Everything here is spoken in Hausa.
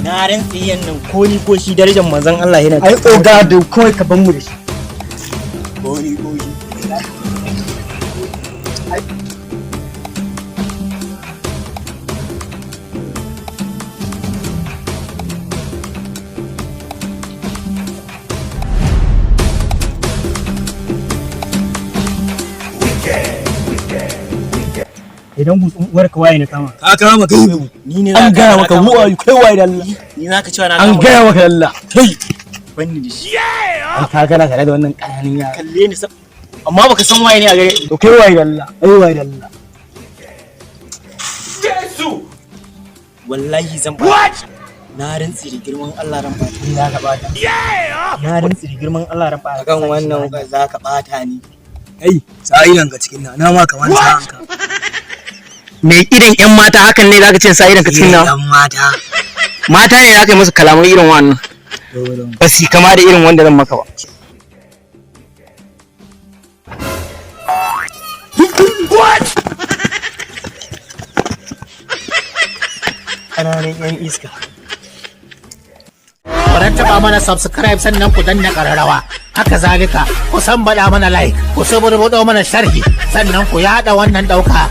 Na rantsi yan nan, ko ni ko shi, darajar manzon Allah yana. Ai oga, da kawai ka ban mu da shi. Ko ni ko shi. Idan gutsun uwar ka waye na kama. Ka kama kai. Ni ne An za ka gaya na maka kama. who are you? Kai waye da Allah? Ni za ka cewa na An kama? gaya maka Allah. Kai. Banni da shi. An ka kana tare da wannan ƙananan yara. Kalle ni amma baka san waye ne a gare. To kai waye da Allah? Kai waye da Allah? Wallahi zan ba. Na rantsi da girman Allah ran ba. Ni za ka bata. Na rantsi da girman Allah ran ba. Akan wannan wukar za ka bata ni. Kai, sa idan ka cikin na, na ma kamar sa hanka. Me idan yan mata hakan ne zaka ce sa idan ka cikin na? Yan mata. Mata ne zaka yi musu kalamai irin wannan? Ba su kama da irin wanda zan maka ba. Ƙananan yan iska. Ku rattaba mana subscribe, sannan ku danna ƙararrawa. Haka zalika ku san baɗa mana like, ku suburbuɗo mana sharhi, sannan ku yaɗa wannan ɗauka.